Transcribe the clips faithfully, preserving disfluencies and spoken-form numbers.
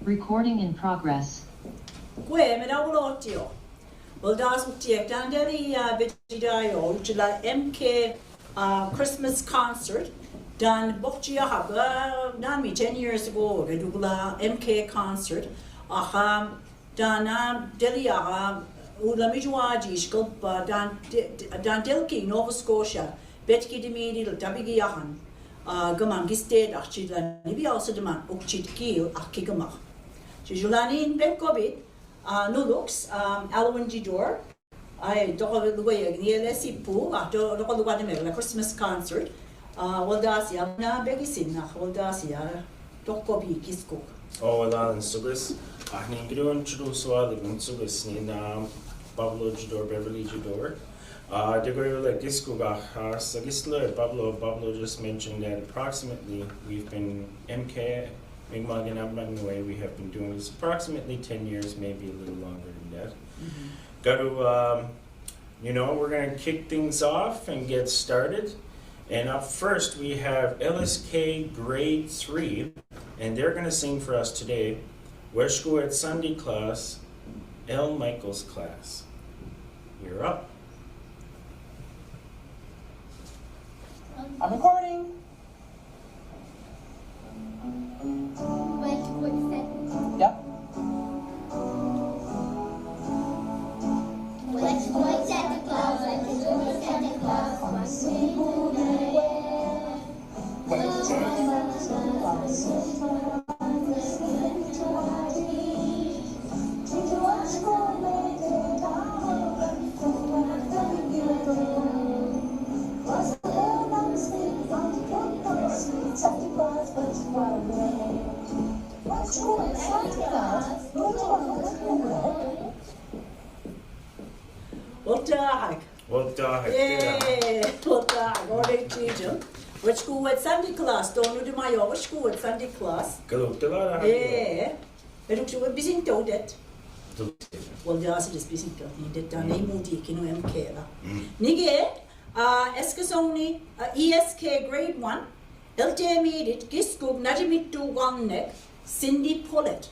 Recording in progress. Kwe, me da ulo tio. Well, das tiek dan deli, uh, beti da yo, chila M K, uh, Christmas concert. Dan bokchi ya haba, dan mi ten years ago, redugla M K concert. Aha, dan, uh, deli aha, ula mi juaji, shkop, uh, dan, de-, dan delki Nova Scotia. Betki dimi di tabigi ahan. Uh, gaman giste da chila, nibi also demand, ukchit kil, aki gama. Chijulani in ben kobit, uh, Nulux, um, Alwin Jidor. Ai, toko lugo ya, ni ele sipu, ah, to, toko lugo de me, la Christmas concert. Uh, well, das ya, na, begi sin, na, well, das ya, toko bi, kisko. Oh, well, in Sugus, ah, ni grio in chudu suali, in Sugus, ni na, Pablo Jidor, Beverly Jidor. Uh, de grio le kisko ga, uh, sa gislo, Pablo, Pablo just mentioned that approximately we've been M K, Mi'kmaq in Aruman Niue, we have been doing this approximately ten years, maybe a little longer than that. Mm-hmm. Garu, um, you know, we're gonna kick things off and get started. And up first, we have L S K grade three, and they're gonna sing for us today, Weshkuwet Sunday class, L Michaels class. You're up. I'm recording. Yep. Well, dog. Well, dog. Yeah, well, dog. All right, teacher. Weshkuwet Sunday class, don't you do my Weshkuwet Sunday class? Hello, hello. Yeah. Pero kung bisin to that. Well, the answer is bisin to that. That name would you know M K la. Nige, uh, Eskasoni, uh, E S K grade one. Eltemi dit kiskug najimittu wannek Cindy Pollitt.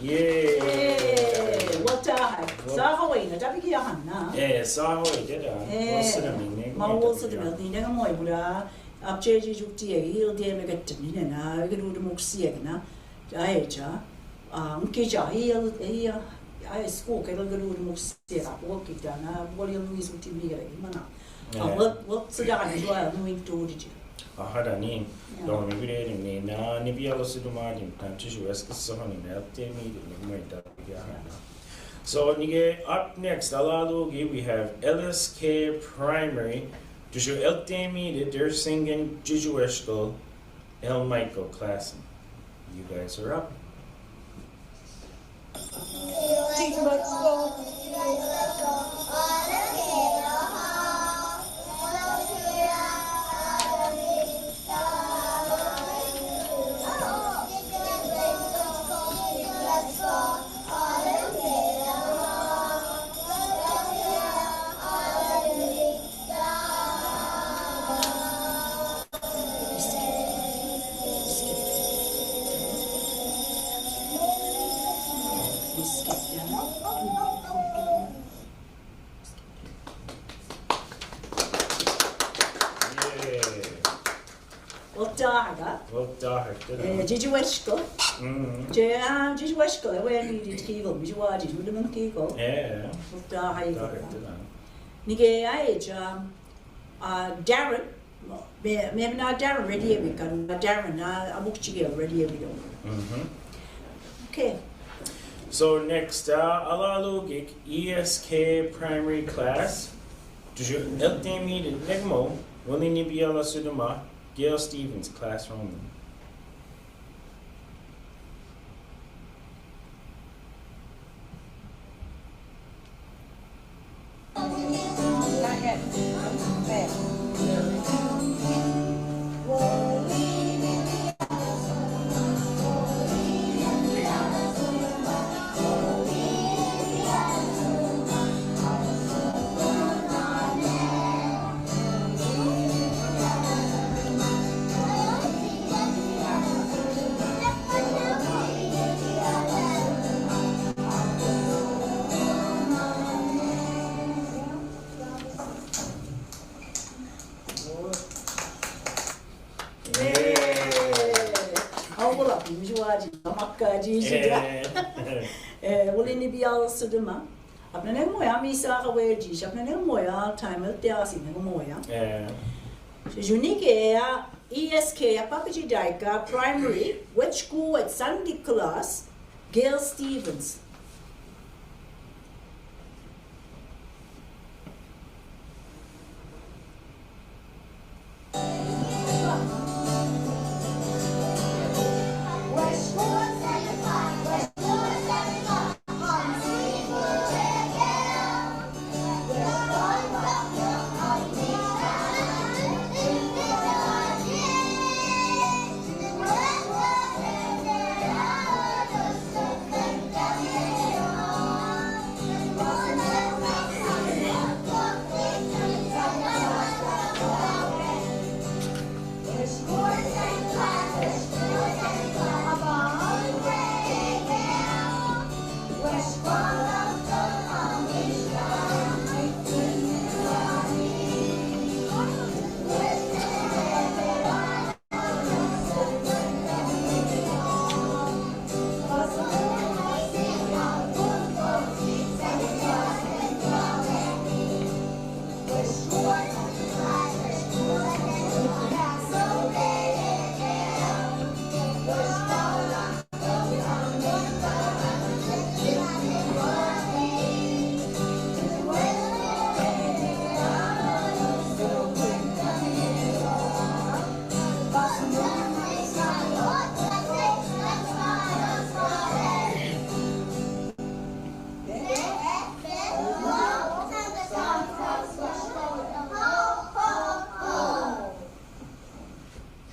Yay! Yay! Well done. Well, sa Hawaii na, tabi ki ahan na. Eh, sa Hawaii, dada. Eh, well, sinamin, eh, ma well, sinamin, ni na mo ibura. Apche ji jukti e, il de me gatta ni na, ga du de muksi e na. Ai cha. Ah, mki cha, il, il, ai school ke ga du de muksi e, ko kita na, ko il mi su ti mi ga mana. Ah, well, well, so da ni jua, no in tu di. Aha, da ni. Yeah. Don mi gure ni na, ni bi alo su du ma di, tan ti ju es ke so ni na, te mi de ni mo ita ya. So, nige, up next, alalugi, we have L S K Primary. Jushu Eltemi, they're singing Juju Eshkol, El Michael class. You guys are up. Well done, ha? Well done, ha. Eh, Juju Eshkol. Mm. Je, ah, Juju Eshkol, eh, when you did Kegel, Juju Wadi, you didn't Kegel. Yeah. Well done, ha. Nige, ai cha, Uh, Darren, me, me na Darren ready ebi kan, Darren na abuk chige ready ebi do. Mm-hmm. Okay. So next, uh, alalo gik E S K primary class. Do you help them eat it? Negmo, Willie Nibiela Suduma, Gail Stevens, classroom. Ee. Awula, mjuaji, amakkaji, jija. Ee. Ee, Willie Nibiela Suduma. Apna neng moya misa ka weji, apna neng moya time el te asi neng moya. Ee. Junike ya E S K ya Papachiytaika primary, which school at Sunday class, Gail Stevens.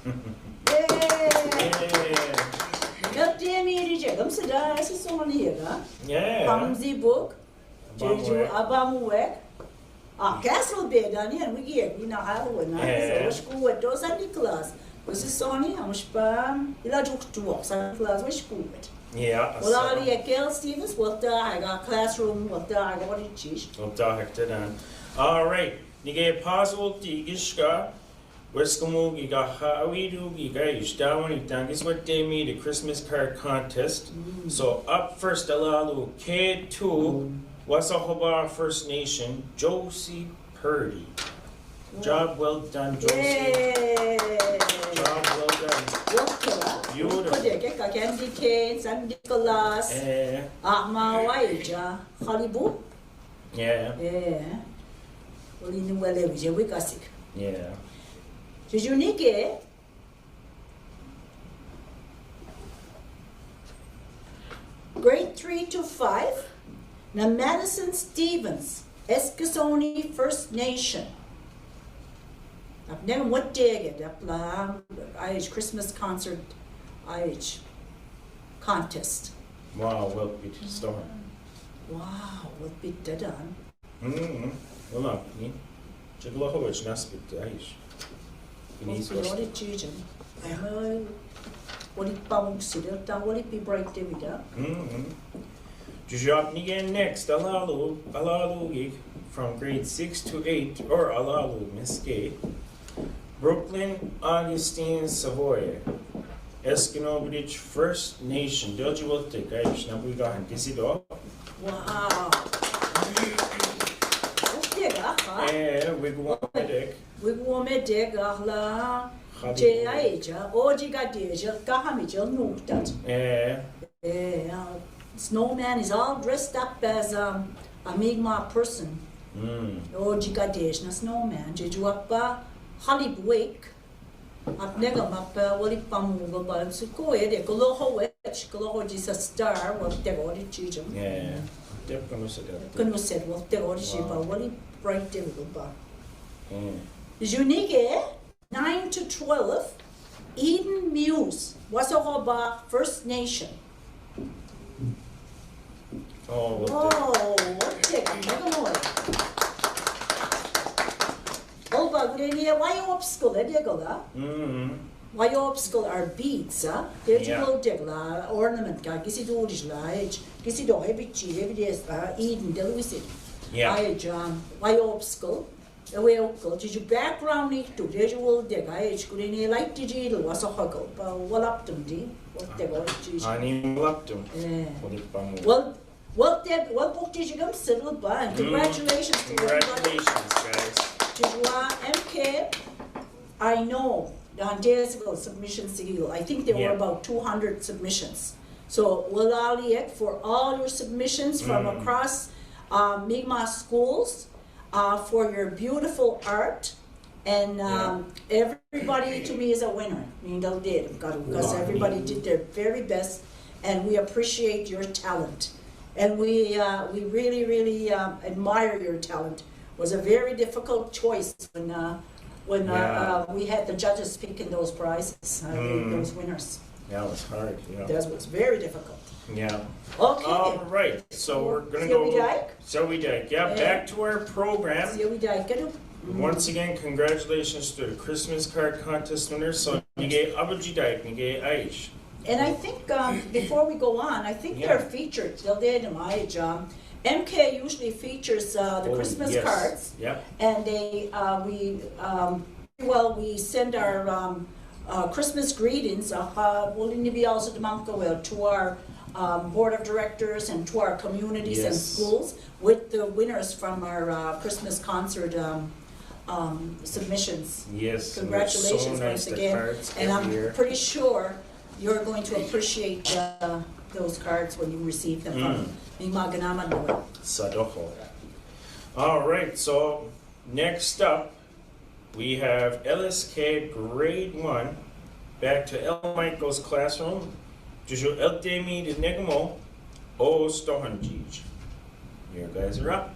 Yee. Yee. Yap diye mi ri je, gam sada, esi soni yega. Yee. Hamzi buk. Abamu Jeju, wek. Abamu wek. Ah, Castle Bay, dani, and wigi ek, ina halu, na. Yee. So, school wek, do Sunday class. Wasi soni, amushpa, ila juk tuwak, Sunday class, wasi school wek. Yeah. Wala ali Gail Stevens, wata, I got classroom, wata, I got what it is. Wata, I got it. All right. Nige puzzle ti gishka. Wes kumugi ga hawi dugi ga ish dawani tangis wet demi the Christmas card contest. Mm. So up first alalu K two, mm, Wasahoba First Nation, Josie Purdy. Wow. Job well done, Josie. Yay. Job well done. Well done. Beautiful. Kode ke ka candy cane, San Nicolas. Eh. Ah, ma wa ija. Halibu. Yeah. Eh. Oli ni wale wije wikasik. Yeah. Jujunike. Grade three to five. Na Madison Stevens, Eskasoni First Nation. Ap neng what day get ap la, I Christmas concert, I contest. Wow, well, bit storm. Wow, well, bit dadan. Mm, wala ni. Chagla ho wech nas bit aish. Ini is wali chijen. Ama wali pamuk sidel ta wali pi bright de vida. Mm. Jujap ni gen next. Alalu, alalu gig from grade six to eight, or alalu miske. Brooklyn Augustine Savoy. Eskino Bridge First Nation. Doji will take aish na buiga han disido. Wow. Okey, aha. Eh, we go on. Dek. Wigwomedek, ahla. Hadi. Jay, ay, ja, oji ga de, ja, kahami, ja, nuktat. Eh. Eh, uh, snowman is all dressed up as, um, a Mi'kmaq person. Mm. Oji ga de, na snowman, je juapa, halib wake. Ap nega mapa wali pamu go ba su ko e de ko loho wech, ko loho ji sa star, wal te go di chijum. Yeah. Tep kanu sa ga. Kanu sa wal te go di chi ba wali bright de go ba. Mm. Junige nine to twelve, Eden Muse, Wasohoba First Nation. Oh, well, oh, what the heck? Never know. Oh, ba gure ni why obstacle, eh, diego la? Mm-hmm. Why obstacle are beads, ah? They do, yeah, go diego la, ornament ka, kisi do la, eh, kisi do heavy chi, heavy des, ah, Eden, de Luisit. Yeah. I, um, why obstacle? Ewe okol, jiju background ni tu, jiju wol dega, eh, jikuri ni light jiji lu, waso hagol, pa walaptum di, wol dega, jiji. Ani walaptum. Eh. Wol pamu. Wol, wol te, wol buk jiji gam settle ba, and congratulations to everybody. Congratulations, guys. Jiju wa M K, I know, dan days ago, submission sigil. I think there were about two hundred submissions. So, wol ali ek for all your submissions from across, uh, Mi'kmaq schools. Uh, for your beautiful art. And, um, everybody to me is a winner. Ningal did, because everybody did their very best, and we appreciate your talent. And we, uh, we really, really, um, admire your talent. It was a very difficult choice when, uh, when, uh, uh, we had the judges picking those prizes, uh, those winners. That was hard, yeah. That was very difficult. Yeah. Okay. All right. So we're gonna go. Siya wi dike? Siya wi dike. Yeah, back to our program. Siya wi dike. Once again, congratulations to the Christmas card contest winners. So, nige abuji dike, nige Aish. And I think, um, before we go on, I think they're featured. They'll date them, Aish. Um, M K usually features, uh, the Christmas cards. Yep. And they, uh, we, um, well, we send our, um, uh, Christmas greetings, uh, uh, wol ini bi also the month, well, to our, um, board of directors and to our communities and schools with the winners from our, uh, Christmas concert, um, um, submissions. Yes, and they're so nice, the cards every year. Congratulations once again. And I'm pretty sure you're going to appreciate, uh, those cards when you receive them from Mi'kmaq Ganama Noel. Sadoho. All right, so next up, we have L S K grade one, back to L Michael's classroom. Juju L T M E de Negamo, O Stohon Jij. You guys are up.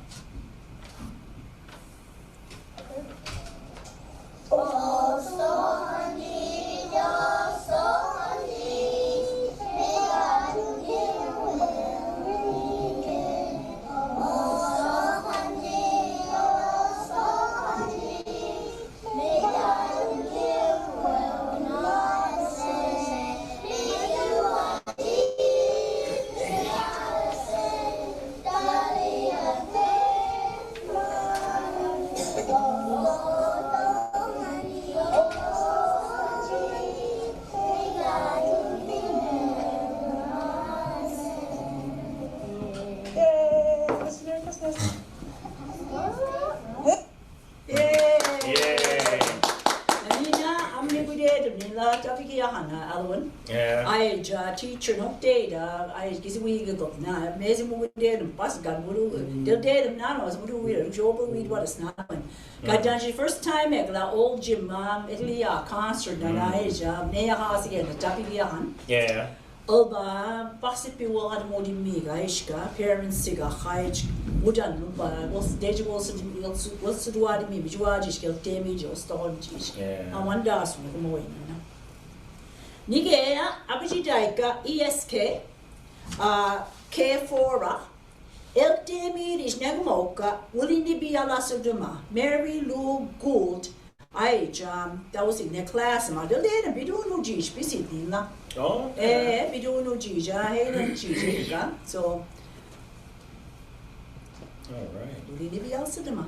Yay! Yay! Nina, amni gudeedum, nila tapiki yahana, Alwyn. Yeah. Ai ja teacher no data, ai kisi wi gok na, mezi mu gudeedum, pas gan muru, del deedum na no, as muru wi, job wi, what is na. Gadan ji first time ek la old gym, um, Italy ya concert na, na ai ja, ne ya hasi ya, tapiki yahan. Yeah. Oba, pasi pi wa ad modi mi ga ishka, parents siga khayj, mudan lumba, was deji was was was duwa di mi, bijuwa ji ishka, temi ji, was tohon ji ishka. Yeah. Amanda su ni kumo ina. Nige ya, abiji daika, E S K, uh, K four, uh, L T M E is nagmoka, wuli ni bi ala suduma, Mary Lou Gould, Ai, ja, that was in the class, ma del de bidunu jish, bisi dinla. Oh, okay. Eh, bidunu jish, ja, he, no jish, ka. So, all right. Duli ni bi also dema.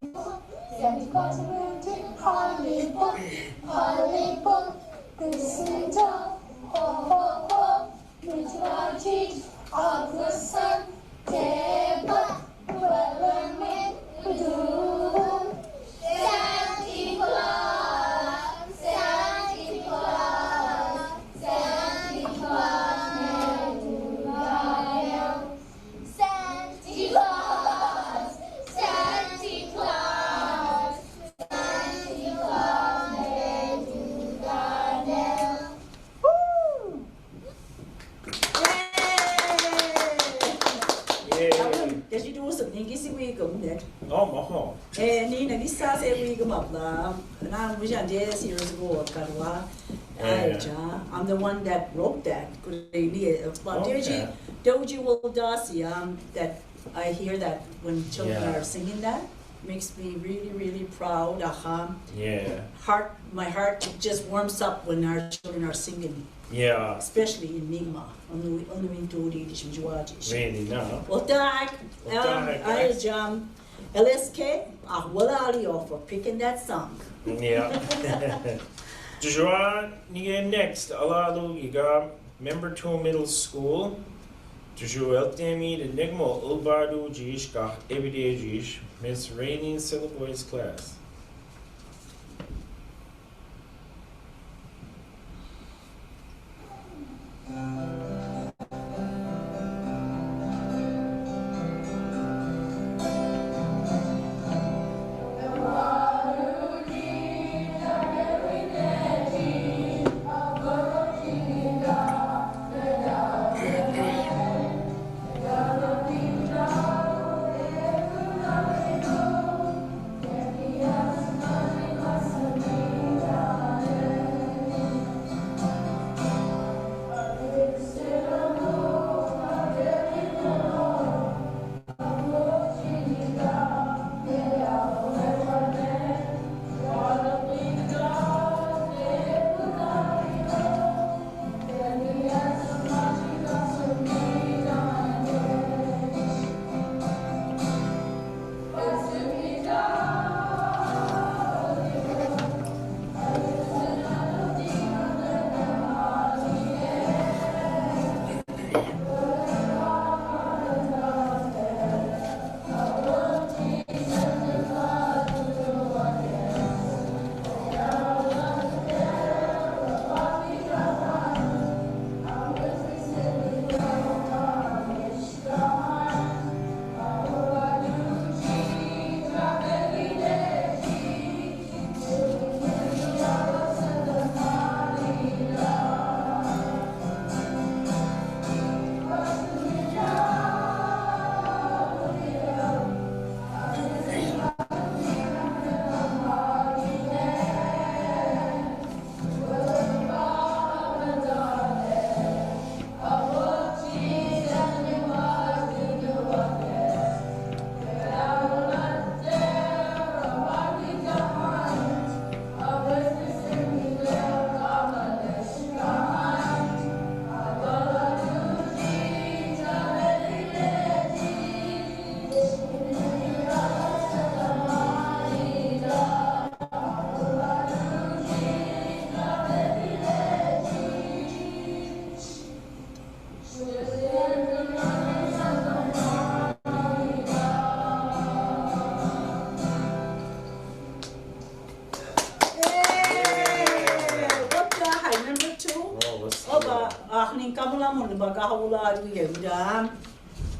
Santa Claus will take Polly Pop, Polly Pop, listen to ho, ho, ho. Which one teach of the sun? Teba, Wellerman, Doo. Santa Claus, Santa Claus, Santa Claus, may do thy will. Santa Claus, Santa Claus, Santa Claus, may do thy will. Woo! Yay! Yay! Abu, did you do some English week of that? Oh, moho. Eh, ni na gisa se week of la. Na, we just years ago, Karwa. Yeah. I, uh, I'm the one that wrote that. Kureli, uh, but Okay. Deuji, Deuji Wildasi, um, that I hear that when children Yeah. are singing that, makes me really, really proud. Aha. Yeah. Heart, my heart just warms up when our children are singing. Yeah. Especially in Mi'kmaq. Onu, onu in turi di shimjuaji. Really, no. Well, that, Well, um, that, I, guys. um, L S K, ah, well, Ali for picking that song. Yeah. Joshua, you get next. Alalu, you got Membertou Middle School. Joshua, Eltemi, the Nigmo, Ulbadu, Jish, Kah, Ebide, Jish, Miss Rainy, Silver Boys class. Mun ba ka hawla du ye da.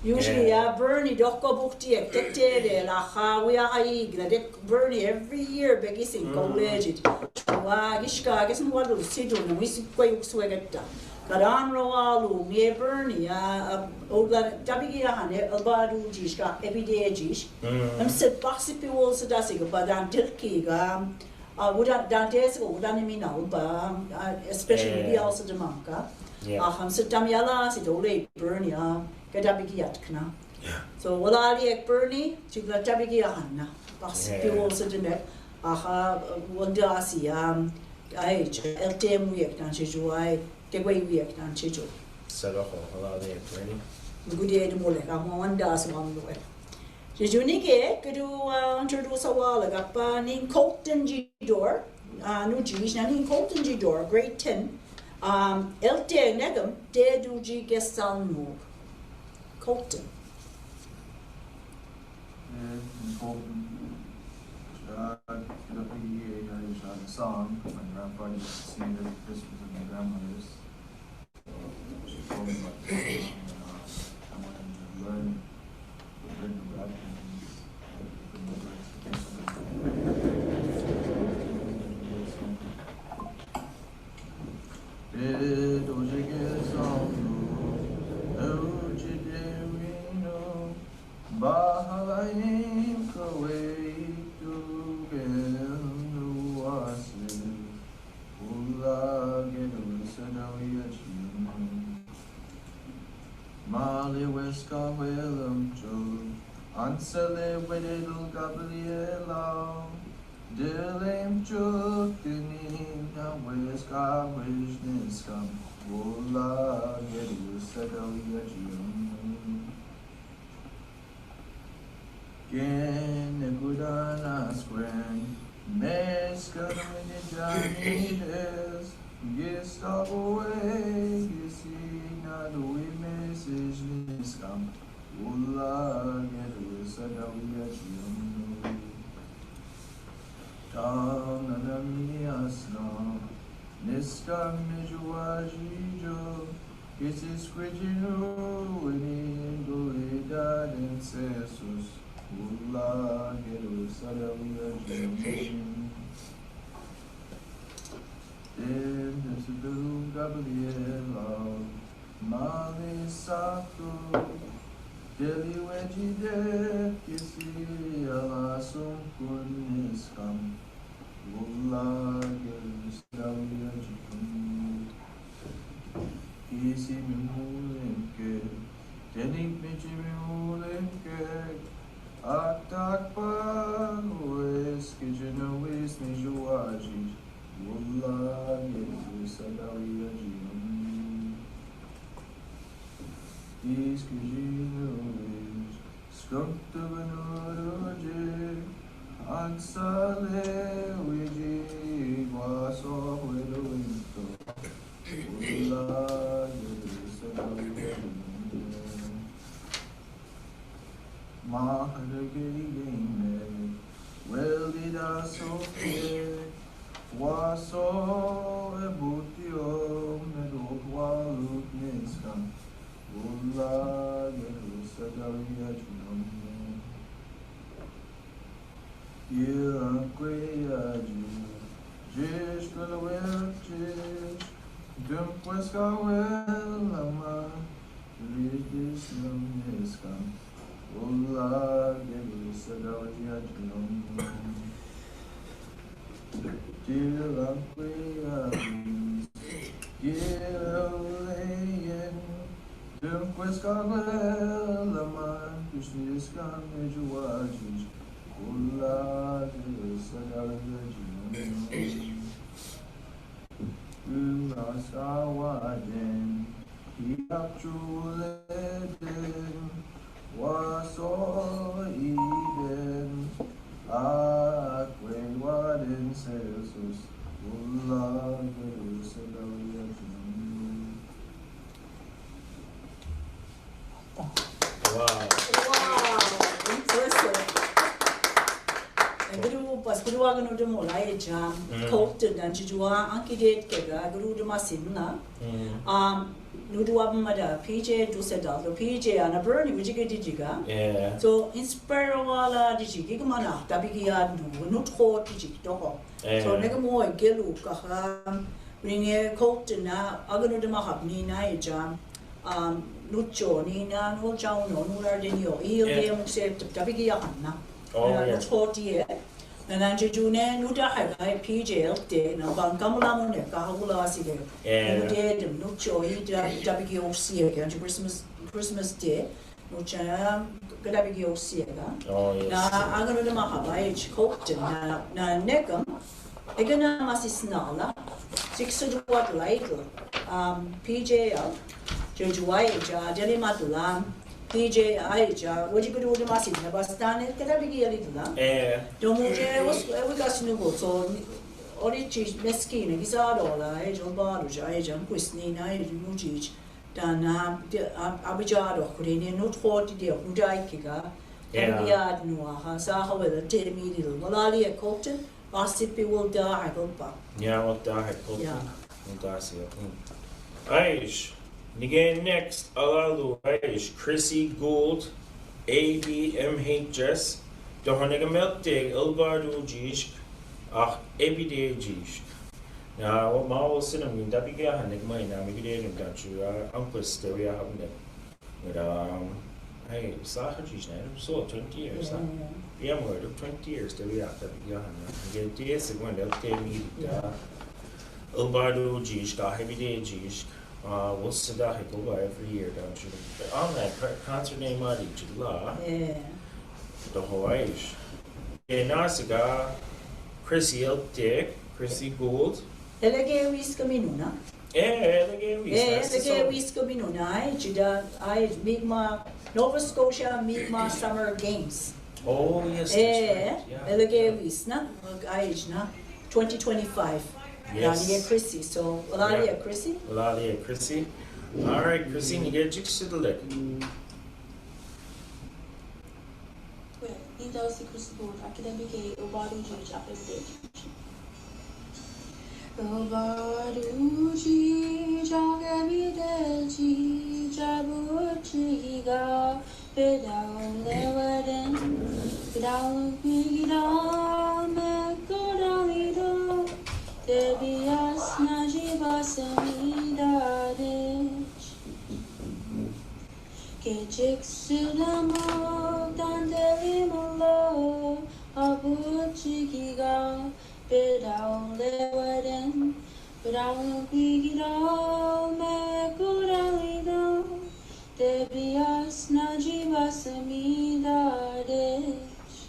Usually, yeah, Bernie, dok ko bukti ek tek tele la ha wi a ai gla dek Bernie every year begi sin ko legit. Wa gishka ges mu walu sidu na wisi ko yuk swegetta. Kadan ro walu ye Bernie ya, o la tabigi ya hane alba du jishka every day jish. Am se paksi pi wol se dasi ga badan tilki ga. A, wuda, dan te se ko wuda ni mi na uba, a, especially bi also de manka. Yeah. A, ham se tam yala si do le Bernie, a, ka da bigi yat kna. Yeah. So wala ali ek Bernie, ti la da bigi ya hanna. Pas pi wol se de me. A, ha, wanda si, um, ai, el te mu yek tan se ju ai, te gwe yek tan se ju. Sa do ho, wala ali ek Bernie. Gudi e de mole, ka mo wanda si wam lo e. Jejuni ke, kudu, uh, introduce a wala gapa nin Colton G. Dor, uh, nu jish na nin Colton G. Dor, grade ten. Um, el te negam, te du ji gesal nu. Colton. Eh, nin Colton. Uh, the P E A, I shot a song. My grandfather used to sing it every Christmas at my grandmother's. Baha laim kawei tu gen nuwasil. Ulla gedu sadawi achium. Mali weska welam cho. Ansale wededul Gabriela. Dilem cho tinin na weska wejniskam. Ulla gedu sadawi achium. Kene kudanas kwen, meskan wini janides, gista boe, gisina dui meses niskam, ulla gedu sadawi achium. Tananami asna, niskam mijuajijo, Isis kwijinu ini duida den sesus, ulla gedu sadawi achium. Den desudun Gabriela, mali satu, deli wejide, kisi ala sum kun niskam. Ulla gedu sadawi achium. Kisi mi mulenke, tenik mi chi mi mulenke, atak pa wes ki jena wes mi juaji. Ulla gedu sadawi achium. Iskijinowij, skumtubanoroji, ansale wiji, waso weduinto, ulla gedu sadawi achium. Mahadagei geime, welida soke, waso ebutio, meduh waluk niskam, ulla gedu sadawi achium. Ilan kwe aji, jish kalawel jish, dum pues kawel lama, Ridis num niskam, ulla gedu sadawi achium. Tilang kwe aji, tilang leyen, dum pues kawel lama, kush niskam ejuaji, ulla gedu sadawi achium. Ulas awaden, Hiap chuleden, waso iden, akwe waden sesus, ulla gedu sadawi achium. Wow. Wow, impressive. Guru, pas guru aga nudu mola e jam. Coat dan jujua anki det kega guru du masinna. Um, nudu ab mada P J du se dal do P J ana Bernie wiji ke dijiga. So inspire wala dijigi mana tabigi ad nu nu thot dijig to ho. So nega mo e gelu kaha ringe coat na aga nudu mahab ni na e jam. Um, nucho ni na nu chau no nu lar de nio. I de mo se tabigi ya hanna. Oh, yeah. Nucho ti e. Na nan je june nu da hai hai P J te na ban kamula mo ne ka hula si de. Nu de dem nucho i da tabigi o si e kan Christmas, Christmas Day. Nucha ka tabigi o si e ka. Oh, yes. Na aga nudu mahaba e chi coat na na nekam. Ega na masisnala. Sik suduat laito. Um, P J L. Jujua e ja jali matulam. P J I ja, waji kudu wudu masin na bastane, kata bigi yali dula. Eh. Domu je, was, eh, we got snugo, so, ori chi, meskine, gisa dola, eh, jol baru ja, eh, jan kuisni na, eh, muji, dana, abija do, kurine, nut hoti de, hudai kiga. Yeah. Biad nua, ha, sa, hawela, te mi dil, walali e kote, asipi wal da, ha, golpa. Yeah, wal da, ha, golpa. Yeah. Mutasi, hmm. Aish, nige next, alalu, Aish, Chrissy Gould, A B M H S, dohonega melte, elbadu jishk, ah, ebide jishk. Na, wa ma wa sinam ni dabiga, haneg mai na migide ni dachu, ah, ampus, dewi ahamne. But, um, hey, saha jijna, so twenty years, huh? Yeah, more than twenty years, te we have to be gone. Get this, when they'll tell me, uh, Obadu Jish, ka heavy day Jish, uh, we'll sit down, go by every year, don't you? But on that co-, concert name, Adi Jula, yeah, the Hawaii. And Nasiga, Chrissy Eltic, Chrissy Gould. Elege Wiska Minuna. Eh, eh, elege wis, eh, that's the elege song. Wis ko binu na, eh, jida, eh, Mi'kmaq, Nova Scotia Mi'kmaq Summer Games. Oh, yes, that's right. Eh, yeah, elege wis na, eh, na, twenty twenty-five. Yes. Lali e Chrissy, so, lali e Chrissy? Lali e Chrissy. All right, Chrissy, nige jik sidlek. Well, ni dau si Chrissy Gould, akida bige, Obadu Jish, akida bige. Obadu Jish, akida bige, Jish, Abu Jiga, Bedau Leweden, Bedau Bigida, Mekodalido, Debias Najiba Samida Dish. Kechik sidamok dan delimalo, Abu Chikiga, Bedau Leweden, Bedau Bigida, Mekodalido, Debias Najiba Samida Dish.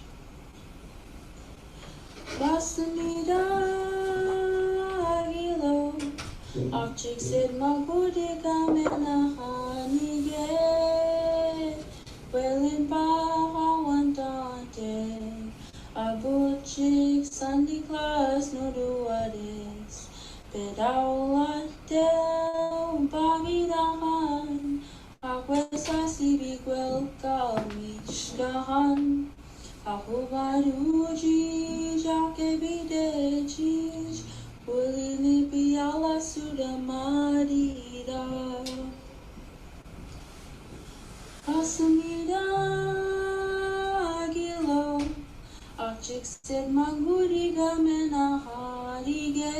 Basmida agilo, akchik sid magudi kamena hanige. Welin pa hawantante, abuchik Sunday class nuduades. Pedaulate, bagidahan, Akwesa sibi kwel kalmish kahan. Ahubaru jij, akebide jij, ulini piala suda marida. Asumida agilo, akchik sid mangudi gamena harige.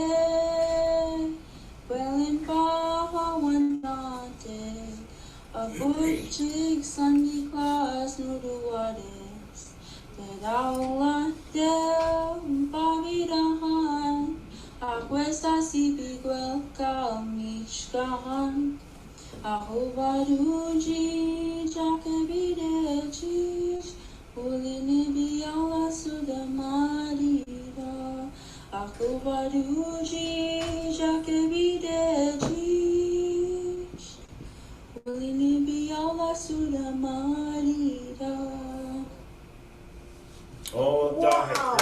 Welin pa hawan nate. Abuchik Sunday class nuduades. Pedaulate, bagidahan. Akwesa sibi kwel kalmish kahan. Ahubaru jij, akebide jij. Ulini biala suda marida. Ahubaru jij, akebide jij. Ulini biala suda marida. Oh, wow.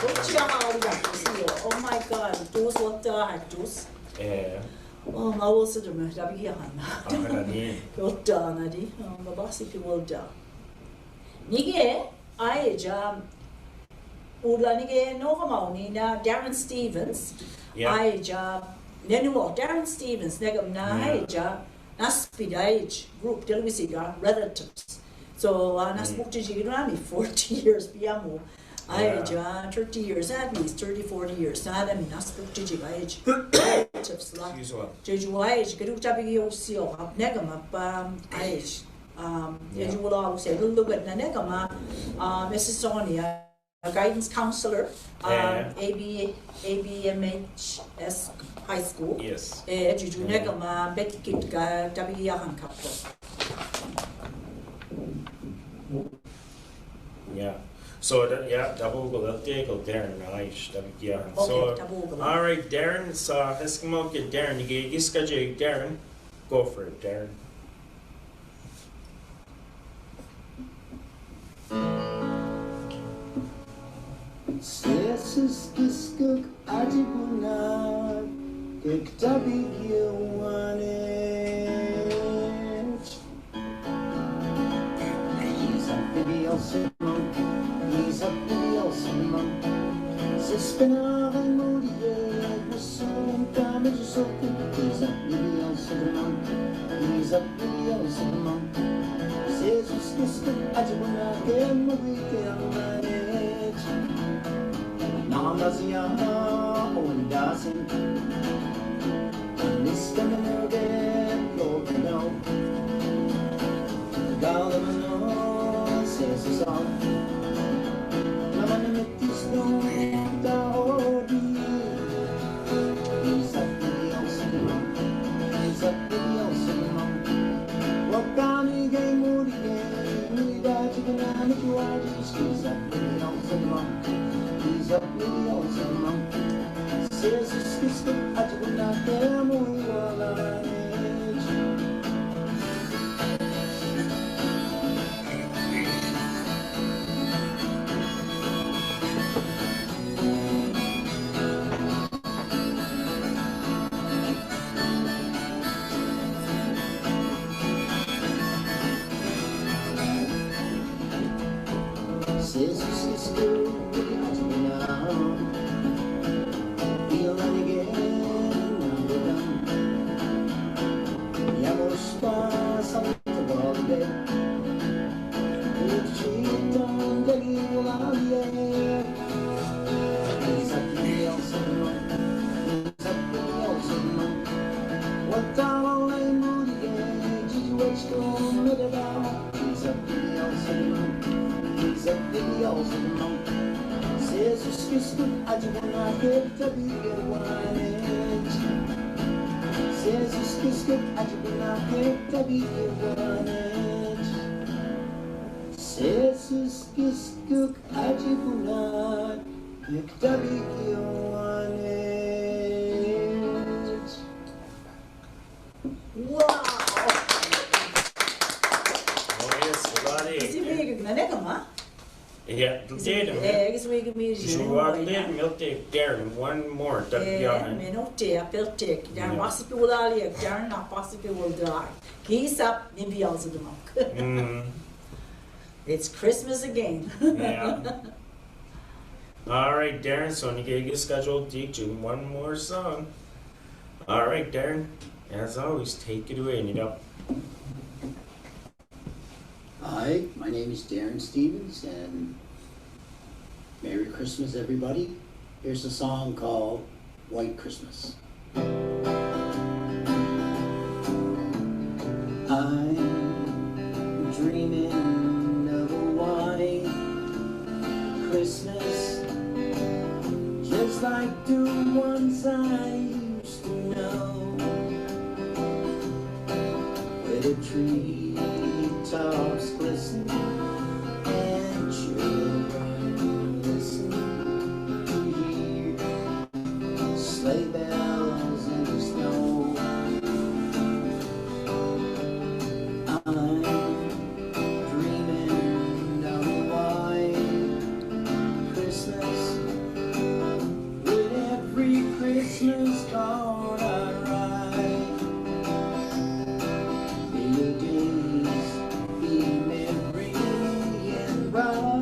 What the heck, Chrissy? What the heck, Chrissy? Oh my God, those, what the heck, those? Eh. Oh, ma wo suda me, dabi ya hana. Ahana ni. Well done, Adi. Oh, ma basi ki well done. Nige, ai ja, Ulanige no kama unina Darren Stevens. Yeah. Aija, nenu Darren Stevens, nega na aija, naspida aij, group televisiga, Relatives. So, uh, nasbuk tiji nami forty years biamu. Aija, thirty years, at least thirty, forty years. Nada mi nasbuk tiji aij. Relatives la. Tiji aij, kedu tabi yo sio, nega ma pa aij. Um, yeah. Edu la usio, lulu na nega ma, um, Missis Sonia. A guidance counselor, um, yeah, A B, A B M H S High School. Yes. Eh, juju, yeah, nega ma betkit ka tabi ya han kapto. Yeah. So, da, yeah, double go, they'll take go Darren, nice, tabi ya han. Okay, so, double go. All right, Darren, so, Eskimo ke Darren, you get, you schedule Darren. Go for it, Darren. Sesus kiskuk ajibunak kektabi giwanet. He's a pretty awesome monk. He's a pretty awesome monk. Suspend all the moody, yeah. Musulun kami jusoku. He's a pretty awesome monk. He's a Sesus Kristu ajibunak ke muwi ke amanet. Namazia undasin. Niska menege lo kino. Galamano sesus al. Namana metis no ta odi. Wow! Oh, yes, Lottie. Is he big? Naneka ma? Yeah, Darren, eh, yeah. Is he big? Is he big? Darren, one more. Eh, menote, a peltek. Darren, possibly will I, Darren, not possibly will die. He's up, maybe also the monk. Mm. It's Christmas again. Yeah. All right, Darren, so you get scheduled to do one more song. All right, Darren, as always, take it away, you know. Hi, my name is Darren Stevens, and Merry Christmas, everybody. Here's a song called White Christmas. I'm dreaming of a white Christmas, just like the ones I used to know, where the treetops glisten and children listen to hear sleigh bells in the snow. I'm dreaming of a white Christmas, with every Christmas card I write. May your days be merry and bright.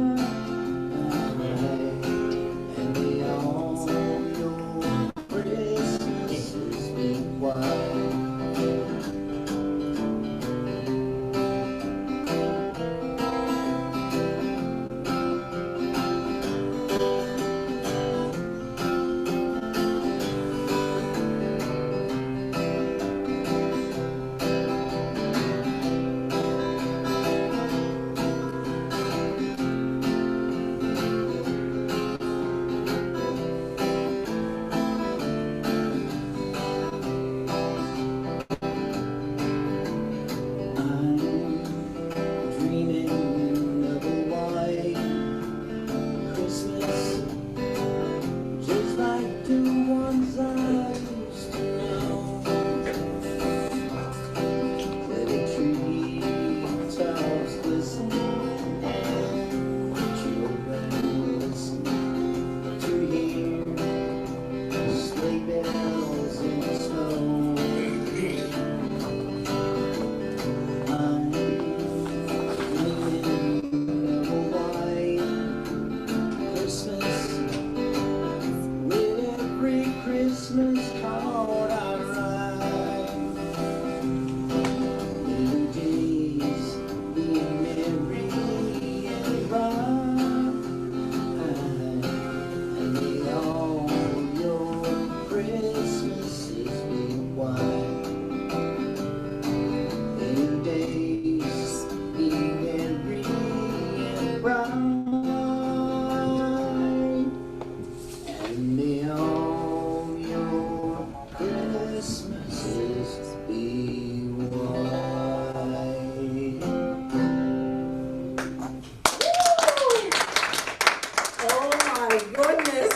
My goodness.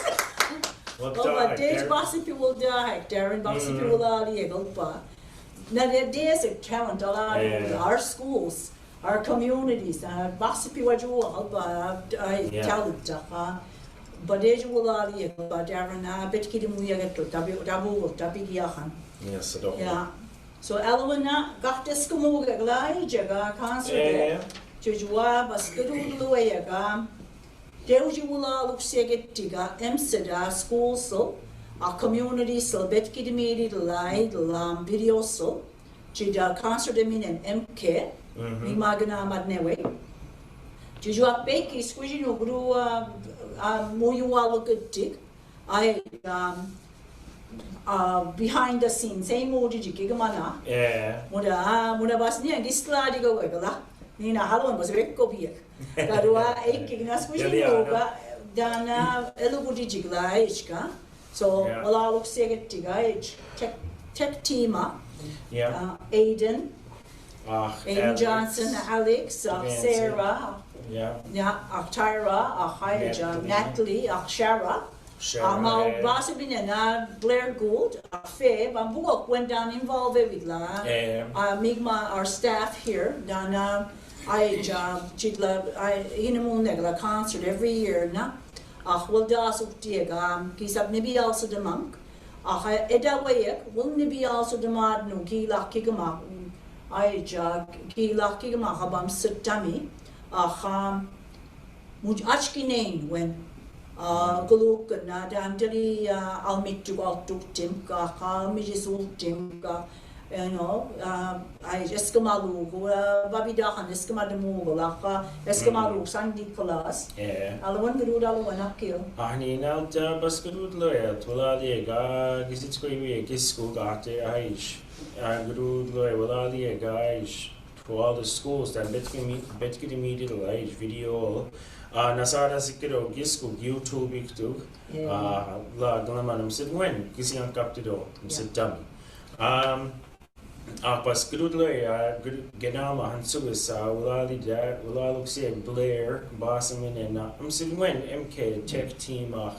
Well, Well, done, but Dej Darren. Basipi will die. Darren Basipi Mm. will all ye go pa. Now there, there's a talent, a lot of Yeah. our schools, our communities, uh, Basipi wa ju all pa, uh, Yeah. talent, uh, but Dej will all ye go pa, Darren, uh, bet kidi mu ya get to, tabi, tabu, tabi ya han. Yes, I don't. Yeah. So, Alwyn na, gak tes kumu ga glai jaga concert. Eh. Jujwa, bas kudu luwe yaga. Dej u ji wula luk siya get tiga, em seda school so, a community so, bet kidi midi lai, lam video so, ji da concert em in em M K, Mhm. Mi magana mad newe. Jujwa peki, squeeze no gru, uh, uh, mu yu wa luk tik. Ai, um, uh, behind the scenes, ei mu di jiki gimana. Yeah. Muda, ah, muda bas ni ang isla di go wegala. Ni na halon bas wek ko biek. Kadua, ei kigna squeeze Jadi, ni ano? Ga, dana, elu bu di jigla, ichka. So, Yeah. Wala luk siya get tiga, ich, tech, tech team, ah. Yeah. Uh, Aiden. Ah, Aiden Alex. Johnson, Alex, ah, Nancy. Sarah. Yeah. Yeah, ah, Tyra, ah, Haija, Natalie. Natalie, ah, Shara. Shara, Ah, ma, eh. Basi binena Blair Gould, ah, Fe, bambugo went down involved with la. Eh. Ah, Migma, our staff here, dana, Haija, chidla, I, in a moon negla concert every year, na. Ah, well, da suk tiega, kisab nibi also the monk. Aha, eda wayek, wun nibi also the mad no, ki la kigama, Haija, ki la kigama, habam sutami. Aha, muj achki nein wen, uh, kuluk na, dandali, uh, almit tu altuk tim, ka, ka, mi jisul tim, ka, you know, uh, ai, eskamalu, uh, babida han, eskamalu, la, ka, eskamalu, Mm. Sunday class. Yeah. Alwan guru dalu wan akil. Ahni na ta bas guru lo ya, tula liega, gisit ko iwi, gis ku gate, aish. Ah, guru lo ya, wala liega, aish. To all the schools, dan bet ki mi, bet ki di mi di la, aish, video. Ah, nasara sikiro, gis ku YouTube iktu. Yeah. Ah, la, gana manum sit wen, gisi ang kaptido, Yeah. sit dami. Um, Ah, pas gudud lo ya, gud-, gana ma han subis, ah, wala li da, wala luk si Blair, basa mi ne na, um, si wen M K tech team, ah,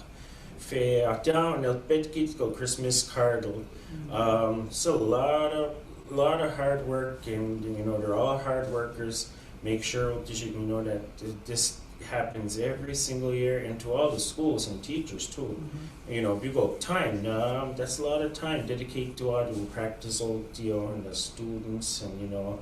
fe, ah, down, el pet kit ko Christmas card. Mm. Um, so a lot of, lot of hard work, and, you know, they're all hard workers. Make sure to, you know, that th-, this happens every single year, and to all the schools and teachers too. Mm-hmm. You know, if you go time, um, that's a lot of time dedicated to all the practice all the, and the students, and, you know,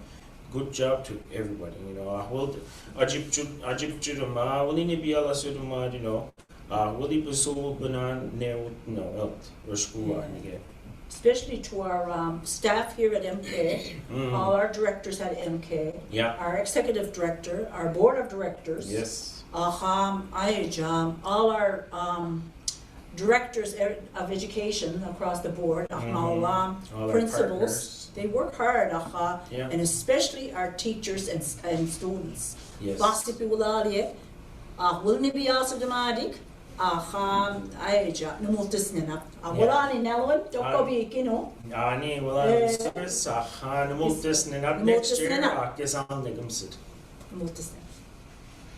good job to everybody, you know. Ah, well, ajib chud, ajib chud ma, wali ni biya la sud ma, you know. Ah, wali pusu banan ne, no, el, or school, Yeah. I get. Especially to our, um, staff here at M K, Mm. all our directors at M K, Yeah. our executive director, our board of directors, Yes. uh, um, I, um, all our, um, directors e-, of education across the board, uh, Mm-hmm. all, um, All our principals, partners. they work hard, uh, Yeah. and especially our teachers and s-, and students. Yes. Basi pi wala liye, uh, wal ni biya sa damadik, Aha, ai ja, numultis nenap. Ah, Yeah. Wala ni nalwen, toko Ah. bi kino. Ani, wala Eh, ni service, aha, numultis nenap. Numultis nenap. Next year, ah, kesam negum sit. Numultis nenap.